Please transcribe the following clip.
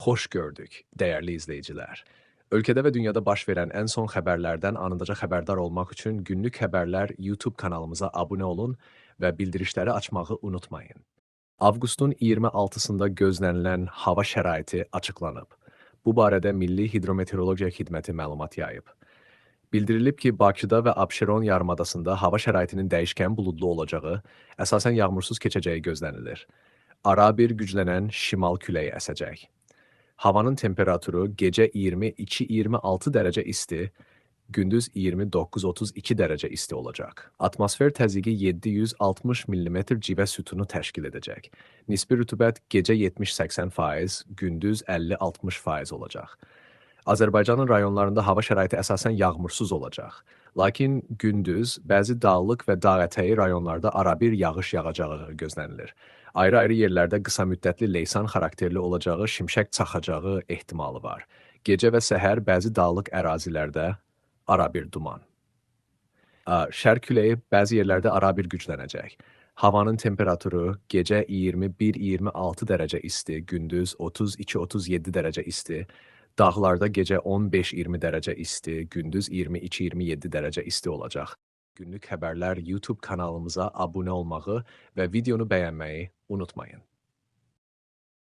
Xoş gördük, dəyərli izləyicilər. Ölkədə və dünyada baş verən ən son xəbərlərdən anındaca xəbərdar olmaq üçün Günlük Xəbərlər YouTube kanalımıza abunə olun və bildirişləri açmağı unutmayın. Avqustun 26-sında gözlənilən hava şəraiti açıqlanıb. Bu barədə Milli Hidrometeorologiya Xidməti məlumat yayıb. Bildirilib ki, Bakıda və Abşeron yarımadasında hava şəraitinin dəyişkən buludlu olacağı, əsasən yağmursuz keçəcəyi gözlənilir. Arabir güclənən şimal küləyi əsəcək. Havanın temperaturu gecə 22-26 dərəcə isti, gündüz 29-32 dərəcə isti olacaq. Atmosfer təzyiqi 760 mm civə sütunu təşkil edəcək. Nisbi rütubət gecə 70-80%, gündüz 50-60% olacaq. Azərbaycanın rayonlarında hava şəraiti əsasən yağmursuz olacaq. Lakin gündüz bəzi dağlıq və dağətəyi rayonlarda arabir yağış yağacağı gözlənilir. Ayrı-ayrı yerlərdə qısa müddətli leysan xarakterli olacağı, şimşək çaxacağı ehtimalı var. Gecə və səhər bəzi dağlıq ərazilərdə arabir duman. Şərq küləyi bəzi yerlərdə arabir güclənəcək. Havanın temperaturu gecə 21-26 dərəcə isti, gündüz 32-37 dərəcə isti, dağlarda gecə 15-20 dərəcə isti, gündüz 22-27 dərəcə isti olacaq. Günlük Xəbərlər YouTube kanalımıza abunə olmağı və videonu bəyənməyi unutmayın.